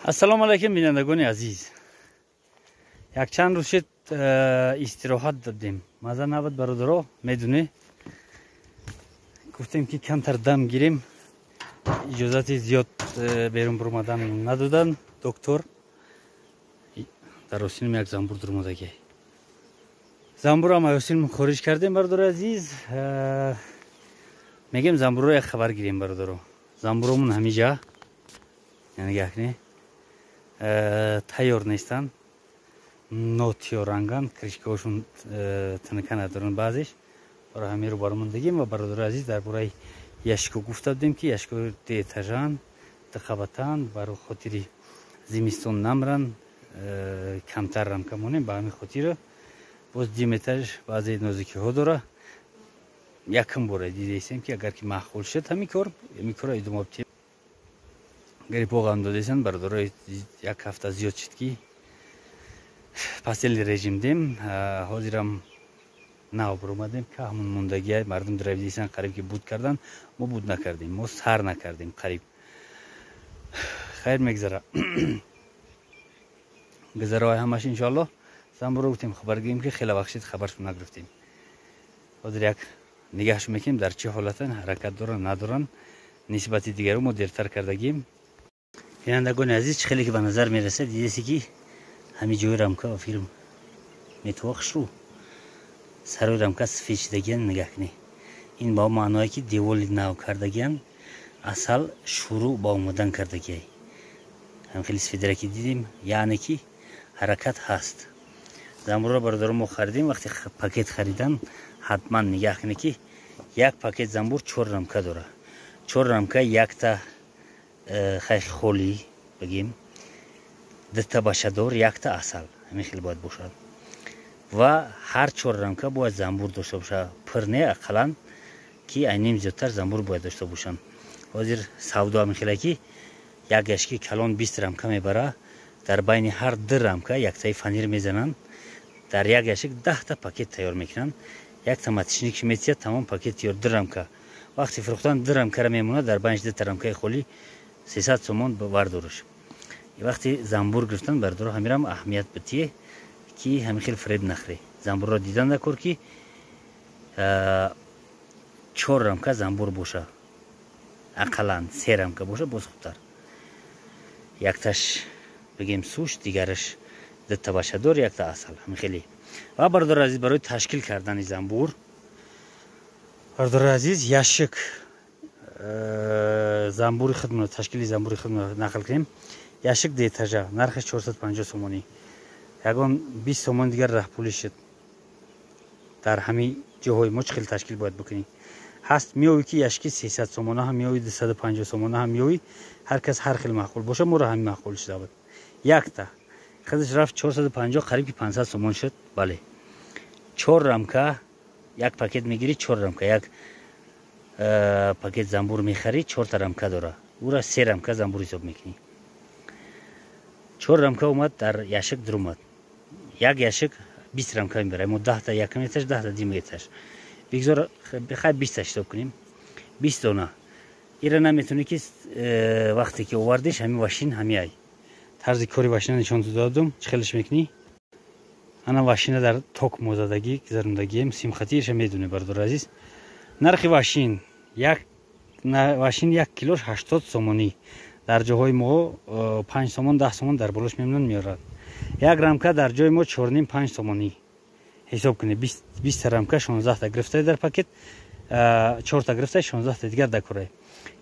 Ассалому алайкум, бинандагони азиз. Якчанд рӯз шуд, истироҳат додем, маза набуд, бародаро, медунӣ. Гуфтем, ки камтар дам гирем. Иҷозати зиёд берун буромадан надоданд доктор. Дар осинум як замбур дуромадагӣ. Замбурам осинум хориҷ кардем, бародари азиз. Мегем, замбурро як хабар гирем, бародаро. Замбуромун ҳамиҷа нигоҳ кунед, тайёр нестанд, нотиёранганд, крышкаҳошон тинка надоранд баъзеш. Барои ҳамин рӯ баромондагим. Ва, бародари азиз, дар бораи ящико гуфта будем, ки ящико дуэтажанд, дуқабатанд. Барои хотири зимистон намранд, камтар рамка монем. Ба ҳамин хотира боз диметаж баъзе нозикиҳо дора. Якум бора дидесем, ки агар ки маъқул шуд ҳамин кор, ҳамин корро идома бидиҳем. Гриппоғам додесанд, бародарои. Як ҳафта зиёд шуд, ки постельный режим дем. Ҳозирам нав биромадем, ка ҳамун мондагия мардум дравидисан, қариб ки буд кардан. Мо буд накардем, мо сар накардем қариб. Хайр, мегзара, гузарои ҳамаш, иншоалло. Замбуро гуфтем, хабар гирем, ки хеле вақт шид, хабаршон нагирифтем. Ҳозир як нигаҳшо мекунем, дар чӣ ҳолатан, ҳаракат доранд, надоранд. Нисбати дигаро мо дертар кардагим. Бинандагони азиз, чӣ хеле ки ба назар мерасад, дидеси, ки ҳамин ҷои рамка ва филм метовахшру сарои рамка сафед шидагиян. Нигаҳ кунед, ин ба маъное, ки деволи нав кардагиян, асал шурӯъ ба омодан кардагиай. Ҳам хеле сафедра ки дидем, яъне ки ҳаракат ҳаст. Замбурро, бародаро, мо харидем. Вақте пакет харидан, ҳатман нигаҳ кунед, ки як пакет замбур чор рамка дорад. Чор рамка, якта хай холӣ бигем, дута башадор, якта асал, ҳамин хел бояд бошад. Ва ҳар чор рамка бояд замбур дошта бошад, пир не, ақаллан ки айним зиёдтар замбур бояд дошта бошанд. Ҳозир савдо ҳамин хела, ки як яшки калон 20 рамка мебара, дар байни ҳар ду рамка яктаи фанер мезананд, дар як яшик 10та пакет тайёр мекунанд, якта маточник метиҳад, тамом, пакет тайёр, ду рамка. Вақти фурӯхтан ду рамкара мемонад, дар байниш дута рамкаи холӣ, 300 сомон вардораш. Вақти замбур гирифтан, бардоро, ҳамирам аҳамият битие, ки ҳамин хел фиреб нахӯре. Замбурро дидан накор, ки чор рамка замбур боша, ақаллан се рамка боша, боз хубтар. Якташ бигем сушь, дигараш дута башадор, якта асал, ҳамин хеле. Ва, бародари азиз, барои ташкил кардани замбур, бародари азиз, ящик замбури худмона, ташкили замбури худмона нақл кунем. Ящик дуэтажа, нархаш 450 сомонӣ, ягон 20 сомон дигар раҳпулӣ шуд. Дар ҳамин ҷоҳои мо чӣ хел ташкил бояд бикунӣ? Ҳаст, меёвӣ, ки ящики 300 сомона ҳам меёвӣ, 250 сомона ҳам меёвӣ. Ҳар кас ҳар хел маъқул боша, моро ҳамин маъқул шуда буд. Якта худаш рафт 450, қариб ки 500 сомон шуд. Бале, чор рамка як пакет мегирӣ, чор рамка як пакет замбур мехарӣ, чорта рамка дора, ура се рамка замбур ҳисоб мекунӣ. Чор рамка омад, дар ящик даромад. Як ящик 20 рамка мебарад. Мо 10та якум этаж, 10та дим этаж, бигзор, хай, 20та ҳисоб кунем, 20 дона. Ира наметавонӣ, ки вақте ки овардиш, ҳамин вашин ҳамиай. Тарзи кори вашина нишон додам, чӣ хелеш мекунӣ. Ана вашина дар ток мозадагӣ гузарондагием, симхатиша медонӣ, бародари азиз. Нархи вашин, як вашин, як килош 80 сомонӣ. Дар ҷоҳои мо 5 сомон, 10 сомон дар болош мемонанд, меорад. Як рамка дар ҷои мо 4,5, 5 сомонӣ ҳисоб кунед. 20та рамка, 16та гирифтаи дар пакет, чорта гирифтаи, 16та дигар дар корай,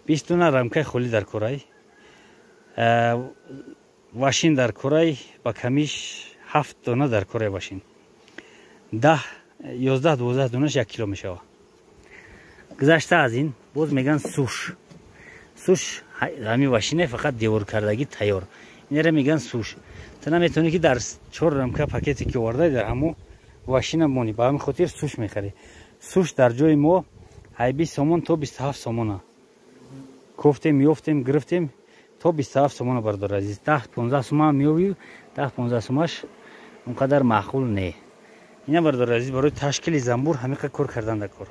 20 дона рамкаи холӣ дар корай, вашин дар корай, ба камиш ҳафт дона дар корай вашин, 10, 11, 12 донаш 1 кило мешавад. Гузашта аз ин, боз меган сушь. Сушь ҳамин вашине, фақат деворкардагӣ тайёр, инера меган сушь. Ту наметавонӣ, ки дар чор рамка пакете ки овардай, дар ҳамо вашина монӣ. Ба ҳамин хотир сушь мехарӣ. Сушь дар ҷои мо ай 20 сомон то 27 сомона. Кофтем, ёфтем, гирифтем то 27 сомона, бародари азиз. 10, 15 сомон меёвӣ, 10, 15 сомаш он қадар маъқул не. Ина, бародари азиз, барои ташкили замбур ҳамиқа кор кардан дар кор,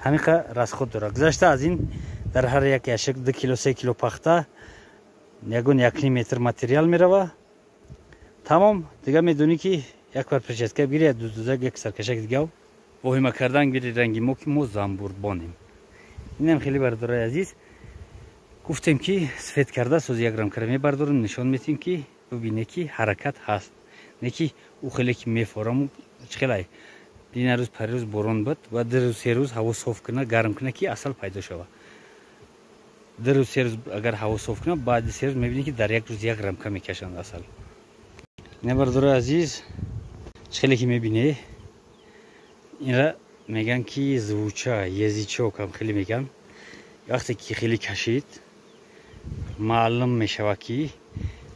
ҳамиқа расход дорад. Гузашта аз ин, дар ҳар як ящик 2 кило, 3 кило пахта. Ягон 1,5 метр материал мерава. Тамом, дига медонӣ ки як пар перчатка бигири, як дуздузак, як саркашак дига воҳима кардан гири ранги мо ки мо занбурбонем. Инам хеле бародарои азиз гуфтем ки сфет карда соз як рамкара мебардорем, нишон метиҳем ки бибине ки ҳаракат ҳаст. Не ки ӯ хеле ки мефораму чӣ хелай. Дина рӯз парирӯз борон буд ва ду рӯз се рӯз ҳаво соф куна, гарм куна ки асал пайдо шава. Ду рӯз се рӯз агар ҳаво соф куна, баъди се рӯз мебинӣ ки дар як рӯз як рамка мекашанд асал. Ина бародарои азиз, чӣ хеле ки мебинӣ, инра меган ки звуча, язычок ҳам хеле меган. Вақте ки хеле кашид, маълум мешавад ки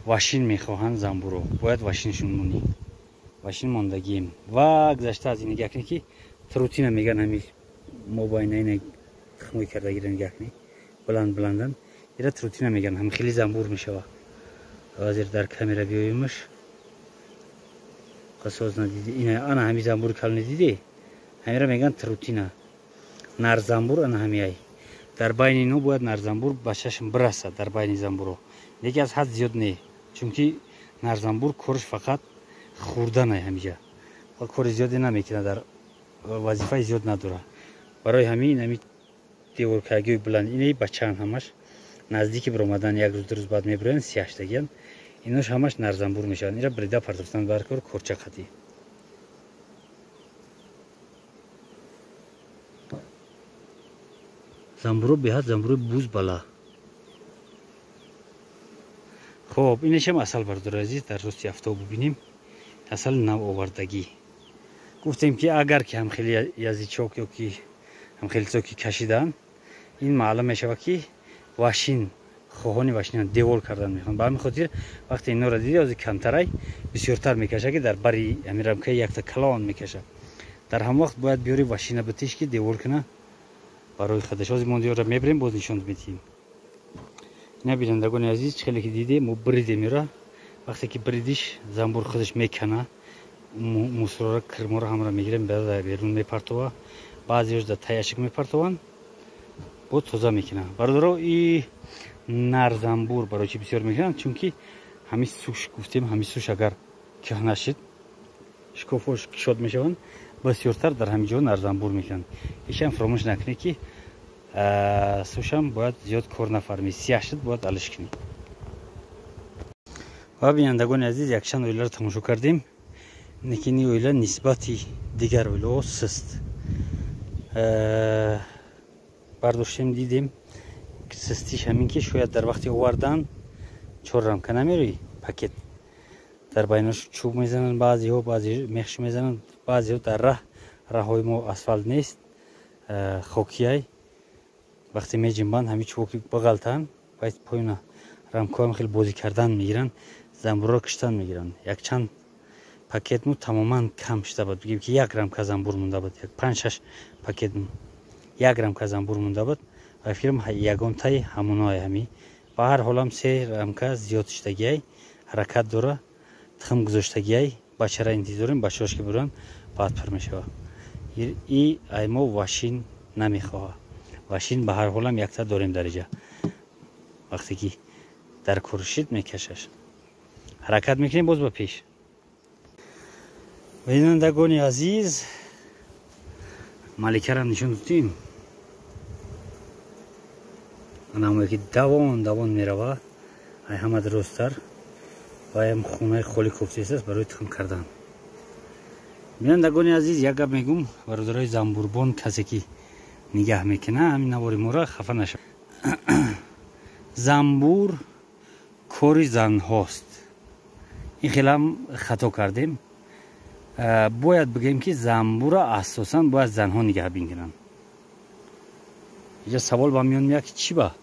вашин мехоҳанд занбуро. Бояд вашиншон монӣ. Вашин мондагием. Ва гузашта аз ин нигоҳ кунед ки трутина меган ҳами мобайна ина тухмои кардагиро нигоҳ кунед. Баланд баландан. Ира трутина меган, ҳам хеле занбур мешавад. Ҳозир дар камера биёемш. Қасоз надиди. Ина ана ҳами занбур калони диди? Ҳамира меган трутина. Нарзанбур ана ҳамиай. Дар байни ино бояд нарзанбур ба чашм бирасад дар байни занбурҳо. Лекин аз ҳад зиёд не. Чунки нарзанбур корш фақат хӯрданай ҳамиҷа. Ва кори зиёде намекунад, дар вазифаи зиёд надорад. Барои ҳамин ҳами деворкагиҳои баланд инаи бачаан ҳамаш наздики биромадан як рӯз ду рӯз баъд мебироянд, сияҳштагиянд. Инош ҳамаш нарзанбур мешаванд. Ира брида партофтан бар кор корча қатӣ. Занбуро беҳад занбурои буз бала. Хоб, инашам асал бародари азиз дар рости афтоб бибинем. Асал навовардагӣ. Гуфтем ки агар ки ҳам хеле язычок ё ки ҳам хеле чизо ки кашидан, ин маълум мешавад ки вашин хоҳони вашинан девор кардан мехоҳанд. Ба ҳамин хотир вақте инора диди, ҳозир камтарай бисёртар мекашад ки дар бари ҳамин рамкаи якта калон мекашад. Дар ҳамон вақт бояд биёри вашина битиш ки девор куна барои худаш. Ҳозир мо диёрро мебирем, боз нишон медиҳем. Ина бинандагони азиз, чӣ хеле ки дидем, мо бридем ира. Вақте ки бридиш, занбур худаш мекана, мусорора, кирморо ҳамаро мегирем, берун мепартова. Баъзеҳош дар таяшик мепартованд, боз тоза мекунанд. Бародаро, и нарзанбур барои чӣ бисёр мекунанд? Чунки ҳамин суш гуфтем, ҳамин суш агар кӯҳна шид, шикофҳош кушод мешаванд, бисёртар дар ҳамин ҷо нарзанбур мекунанд. Ҳечам фаромӯш накунед ки сушам бояд зиёд кор нафармӣ, сияҳ шуд бояд алиш кунӣ. Ва бинандагони азиз, якчанд оиларо тамошо кардем. Лекин ин оила нисбати дигар оилаҳо сист. Бардоштем, дидем систиш ҳамин ки шояд дар вақти овардан чор рамка намерӯи пакет. Дар байнаш чӯб мезананд баъзеҳо, баъзе мехш мезананд, баъзеҳо дар раҳ, раҳҳои мо асфалт нест, хокияй. Вақте меҷимбанд ҳамин чӯбо ки бағалтанд, баъд поёна рамкоам хеле бозӣ кардан мегиранд, занбурро киштан мегиранд. Якчанд пакет му тамоман кам шуда буд. Бигем ки як рамка занбур монда буд, як панҷ-шаш пакет як рамка занбур монда буд. Ва фикрам ягонтаи ҳамонои ҳами. Ба ҳар ҳолам се рамка зиёд шудагиай, ҳаракат дора, тухм гузоштагиай, бачара интизорем, бачаҳош ки буранд, баъд пур мешавад. И ай мо вашин намехоҳад. Вашин ба ҳар ҳолам якта дорем дар иҷа. Вақте ки дар куршид мекашаш. Ҳаракат мекунем боз ба пеш. Бинандагони азиз, маликарам нишон додем. Анамое ки давон давон мерава, ай ҳама дурусттар ваям хонаи холи кофтест барои тухм кардан. Бинандагони азиз, як гап мегум, бародарои занбурбон, касе ки нигаҳ мекуна, ҳамин навори моро хафа нашавад. Занбур кори занҳост. Ин хелам хато кардем. Бояд бигӯем ки занбурро асосан бояд занҳо нигаҳбин кунанд. Инҷа савол ба миён меояд ки чӣ ба?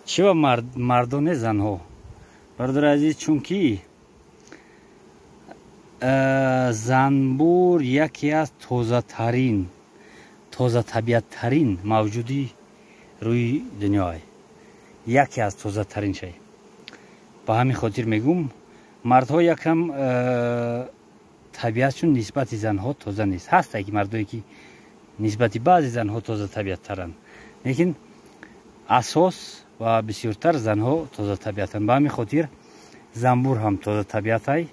Чӣ ба мардоне занҳо? Бародари азиз, чунки занбур яке аз тозатарин, тозатабиаттарин мавҷуди рӯи дунёай. Яке аз тозатарин шай. Ба ҳамин хотир мегӯм, мардҳо якам табиатшон нисбати занҳо тоза нест. Ҳастае ки мардое ки нисбати баъзе занҳо тоза табиаттаранд, лекин асос Ва бисёртар занҳо тозатабиатанд. Ба ҳамин хотир занбур ҳам тозатабиатай.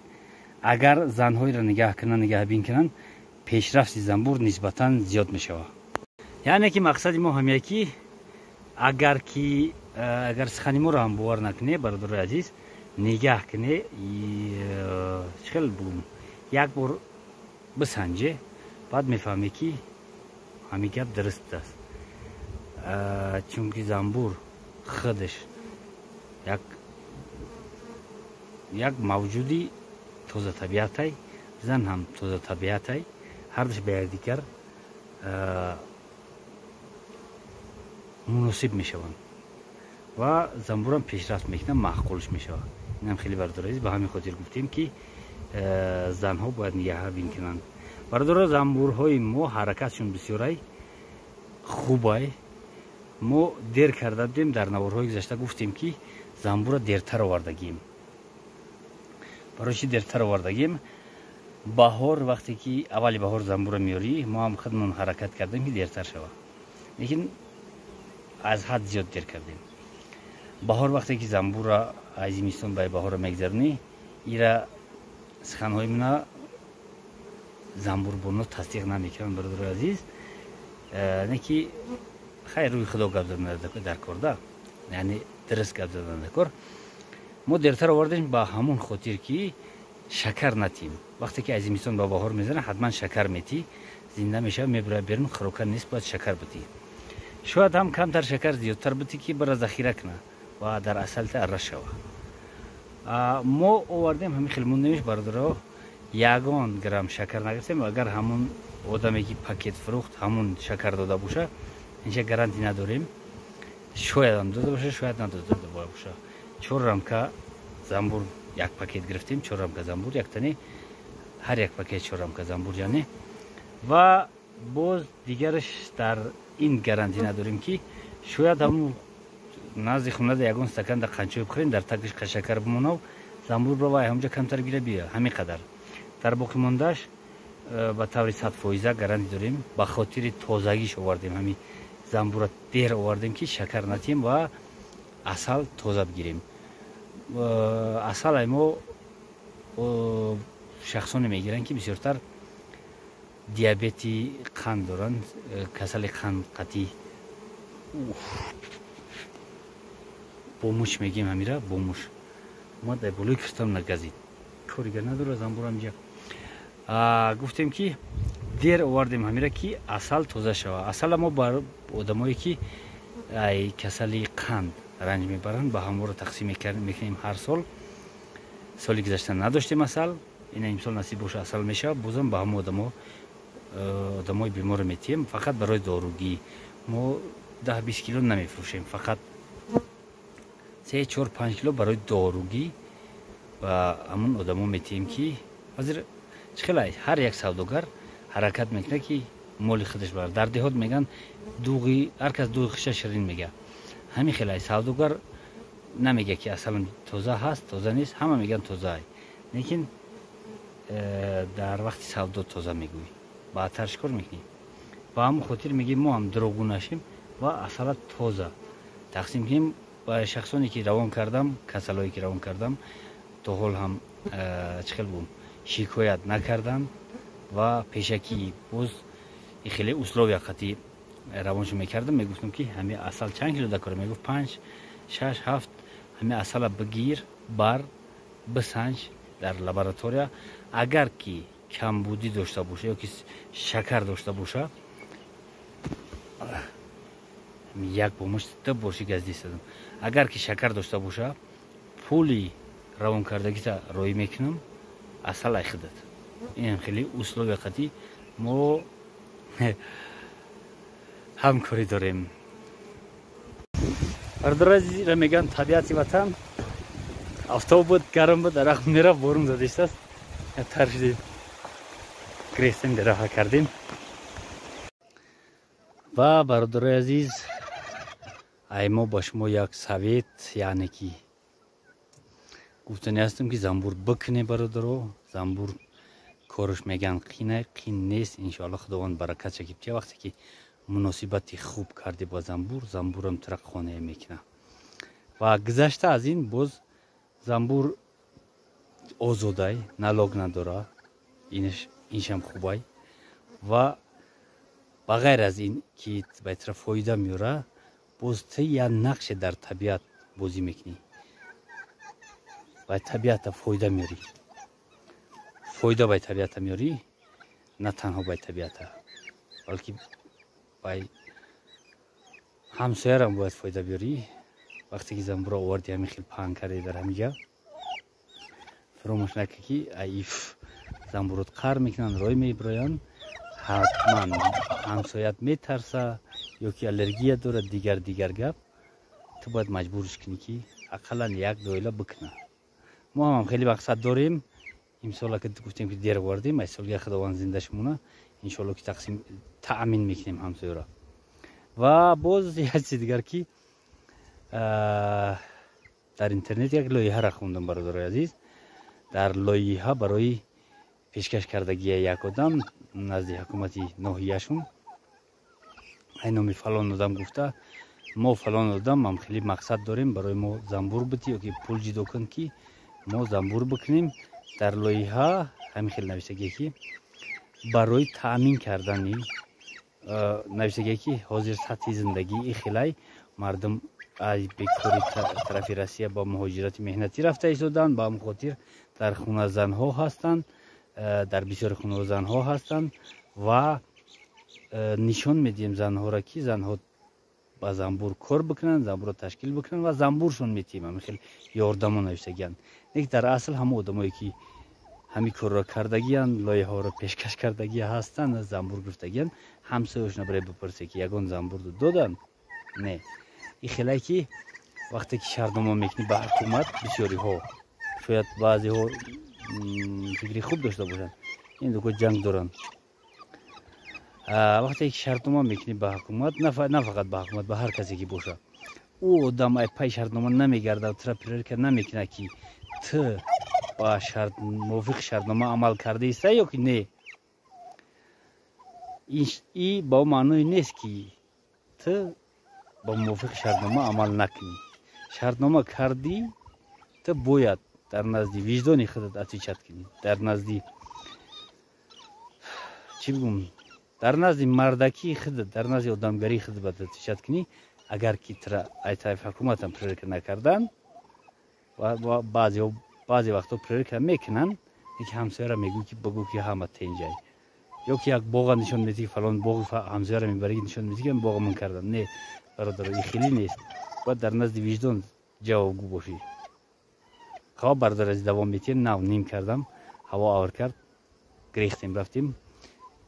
Агар занҳоеро нигаҳ кунанд, нигаҳбин кунанд, пешрафти занбур нисбатан зиёд мешавад. Яъне ки мақсади мо ҳамия ки агар ки агар сухани моро ҳам бовар накунӣ, бародарои азиз, нигаҳ кунӣ, чӣ хел бугум, як бор бисанҷе, баъд мефаҳмӣ ки ҳамин гап дуруст аст. Чунки занбур худаш як мавҷуди тозатабиатай, зан ҳам тозатабиатай, ҳардуш ба якдигар муносиб мешаванд ва занбурам пешрафт мекунад, маъқулш мешавад. Инам хеле, бародари азиз, ба ҳамин хотир гуфтем ки занҳо бояд нигаҳбин кунанд. Бародаро, занбурҳои мо ҳаракатшон бисёрай, хубай. Мо дер карда будем, дар наворҳои гузашта гуфтем ки занбурро дертар овардагием. Барои чӣ дертар овардагием? Баҳор, вақте ки аввали баҳор занбурро меёрӣ, мо ҳам худмон ҳаракат кардем ки дертар шавад, лекин аз ҳад зиёд дер кардем. Баҳор вақте ки занбурро аз зимистон ба баҳорро мегзаронӣ, ира суханҳои мана занбурбоно тасдиқ намекунанд, бародарои азиз. Не ки хайр, рӯи худо гап задан дар кор да, яъне дуруст гап задан дар кор. Мо дертар овардем ба ҳамон хотир ки шакар натим. Вақте ки аз зимистон ба баҳор мезанад, ҳатман шакар метӣ, зинда мешавад, мебурад берун, хӯрока нест, бояд шакар битӣ. Шояд ҳам камтар шакар зиёдтар битӣ ки бара захира кунад ва дар асалта арра шавад. Мо овардем ҳамин хел мондемиш, бародаро, ягон грамм шакар нагирифтем. Агар ҳамон одаме ки пакет фурӯхт, ҳамон шакар дода боша, инча гарантӣ надорем. Шоядам дода боша, шояд надода боша. 4 рамка занбур як пакет гирифтем, 4 рамка занбур яктани, ҳар як пакет 4 рамка занбур, яъне. Ва боз дигараш дар ин гарантӣ надорем ки шояд ҳамон назди хонада ягон стакан дар қанчой бихӯрем, дар тагиш шакар бимонав, занбур бара ҳамҷа камтар гира биё. Ҳамин қадар. Дар боқӣ мондааш ба таври 100% гарантӣ дорем. Ба хотири тозагиш овардем, ҳамин занбурра дер овардем ки шакар натиҳем ва асал тоза бигирем. Асал ай мо шахсоне мегиранд ки бисёртар диабети қанд доранд, касали қанд қатъӣ. Бомуш мегем ҳамира, бомуш. Ма дар болои киртам нагазид. Коригар надора занбурам ҷа. Гуфтем ки дер овардем ҳамира ки асал тоза шавад. Асала мо бар одамое ки ай касали қанд ранҷ мебаранд, ба ҳамворо тақсим мекунем ҳар сол. Соли гузашта надоштем асал, ина имсол насиб боша асал мешавад, бозам ба ҳамо одамои беморро метиҳем, фақат барои доругӣ. Мо 10-20 кило намефурӯшем, фақат 3-4-5 кило барои доругӣ ба ҳамон одамо метиҳем ки ҳозир чӣ хел ҳар як савдогар ҳаракат мекунад ки моли худаш барад. Дар деҳот мегӯянд дуғи ҳар кас дуғи хиша ширин мегӯяд. Ҳамин хел ай савдогар намегӯяд ки асалам тоза ҳаст, тоза нест, ҳама мегӯянд тоза ай. Лекин дар вақти савдо тоза мегӯӣ, баъдтар чӣ кор мекунӣ? Ба ҳамон хотир мегӯем мо ҳам дурӯғгӯ нашем ва асала тоза тақсим кунем. Ба шахсоне ки равон кардам, касалое ки равон кардам, то ҳол ҳам чӣ хел бугум, шикоят накарданд ва пешакӣ боз хеле условия қатъи равоншо мекардам. Мегуфтам ки ҳами асал чанд кило дакора? Мегуфт 5, 6, 7. Ҳами асала бигир, бар, бисанҷ дар лаборатория. Агар ки камбудӣ дошта боша ё ки шакар дошта боша, як бомуш ду борши газди истадам. Агар ки шакар дошта боша, пули равон кардагита роӣ мекунам, асал ай худат. Инам хеле условия қатъи мо ҳамкорӣ дорем. Бародаразира мегӯянд табиати ватан. Офтоб буд, гарм буд, дарахт мерафт, борун задиштааст. Тар шудем, гирифтем, дераха кардем. Ва бародарои азиз, ай мо ба шумо як совет, яъне ки гуфтани ҳастем ки занбур бикуне, бародаро. Занбур корш мегӯянд қина, қин нест. Иншоалло Худованд баракат шакиб тия. Вақте ки муносибати хуб кардӣ ба занбур, занбурам тура қонеъ мекунад. Ва гузашта аз ин, боз замбур озодай, налог надора, иншам хубай. Ва ба ғайр аз ин ки ба тра фоида меёра, боз ту як нақше дар табиат бозӣ мекунӣ, ба табиата фоида меёрӣ, фоида ба табиата меёрӣ. На танҳо ба табиата, балки ба ҳамсоярам бояд фоида биёрӣ. Вақте ки замбуро оварди, ҳамин хел паҳн карди дар ҳамиҷа, фаромӯш накунӣ, ки аиф замбурот қар мекунанд, рой мебироянд, ҳатман ҳамсоят метарса ё ки аллергия дорад, дигар дигар гап. Ту бояд маҷбурш кунӣ, ки ақаллан як доила бикуна. Мо ҳамам хеле мақсад дорем. Имсола ки гуфтем, ки дер овардем, ай солга Худованд зинда шумона, иншоалло, ки тақсим таъмин мекунем ҳамсояро. Ва боз як чизи дигар, ки дар интернет як лоиҳаро хондам, бародарои азиз. Дар лоиҳа барои пешкаш кардагия як одам назди ҳукумати ноҳияшон, ай номи фалон одам гуфта: «Мо фалон одам ам хеле мақсад дорем, барои мо замбур бити ё ки пул ҷидо кун, ки мо замбур бикунем». Дар лоиҳа ҳамин хел нависагие, ки барои таъмин кардани, нависагие, ки ҳозир сатҳи зиндагии хелай мардум аз бекори тарафи Россия ба муҳоҷирати меҳнатӣ рафта истоданд, ба ҳамн хотир дар хона занҳо ҳастанд, дар бисёри хонаҳо занҳо ҳастанд ва нишон медиҳем занҳоро, ки занҳо ба замбур кор бикунанд, замбурро ташкил бикунанд ва замбуршон метиҳем. Ҳамин хел ёрдамо нависагиянд. Лекин дар асл ҳамон одамое, ки ҳамин корро кардагиянд, лоиҳаҳоро пешкаш кардагия ҳастанд, замбур гирифтагиянд, ҳамсояшона барои бипурсе, ки ягон замбур доданд? Не. И хелае, ки вақте ки шартнома мекунӣ ба ҳукумат, бисёриҳо, шояд баъзеҳо фикри хуб дошта бошанд, ин дуко ҷанг доранд. Вақте ки шартнома мекунӣ ба ҳукумат, на фақат ба ҳукумат, ба ҳар касе ки бошад, ӯ одам ай пай шартнома намегардад, тра проверка намекунад, ки ту ба мувофиқи шартнома амал кардаиста ё ки не. И ба маъное нест, ки ту ба мувофиқи шартнома амал накунӣ. Шартнома кардӣ, ту бояд дар назди виҷдони худат отвечать кунӣ, дар назди, чӣ бигӯм, дар назди мардакии худат, дар назди одамгарии худат бояд отвечать кунӣ. Агар ки тра ай тарафи ҳукуматам проверка накардан, баъзеҳо баъзе вақтҳо проверка мекунанд, ки ҳамсояра мегӯй, ки бигӯ, ки ҳама тенҷай, ё ки як боға нишон медиҳӣ, ки фалон боғи ҳамсояра мебарӣ, нишон медиҳӣ, ки боға ман кардам. Не, бародаро, и хеле нест, бояд дар назди виҷдон ҷавобгӯ бошӣ. Хоб, бародар азиз, давом метиҳем. Нав ним кардам, ҳаво авр кард, гирехтем, рафтем.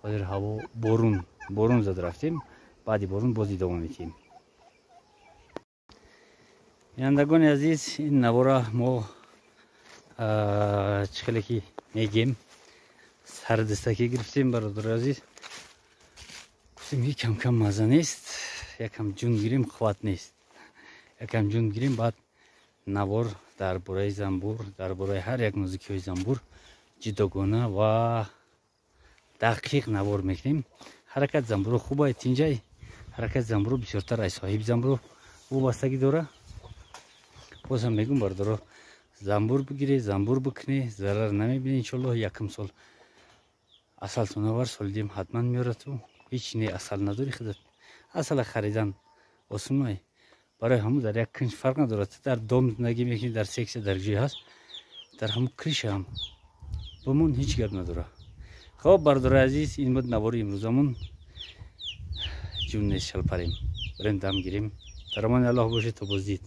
Ҳозир ҳаво борун борун зад, рафтем. Баъди борун боз идома метиҳем. Бинандагони азиз, ин навора мо, чӣ хеле ки мегем, сардистакӣ гирифтем. Бародари азиз, гуфтем, ки камкам маза нест, якам ҷун гирем, қувват нест, якам ҷун гирем, баъд навор дар бораи замбур, дар бораи ҳар як нозукиҳои замбур ҷудогона ва дақиқ навор мекунем. Ҳаракат замбуро хубай, тинҷай. Ҳаракати замбуро бисёртар аз соҳиби замбуро вобастагӣ дора. Бозам мегӯм, бародаро, замбур бигире, замбур бикунӣ, зарар намебинӣ, иншоллоҳ. Якум сол асалтон овар, соли дигам ҳатман меёрату. Ҳеҷ не, асал надори, худат асала харидан осунай. Барои ҳамун дар як кунҷ фарқ надорад, дар дом зиндагӣ мекунӣ, дар сексия, дар ҷое ҳаст, дар ҳамун крыша ҳам бимон, ҳеҷ гап надорад. Хоб, бародарои азиз, ин буд навори имрӯзамон. Ҷун нест, шалпарем, бирем дам гирем. Дар амони Аллоҳ бошед, то боздид.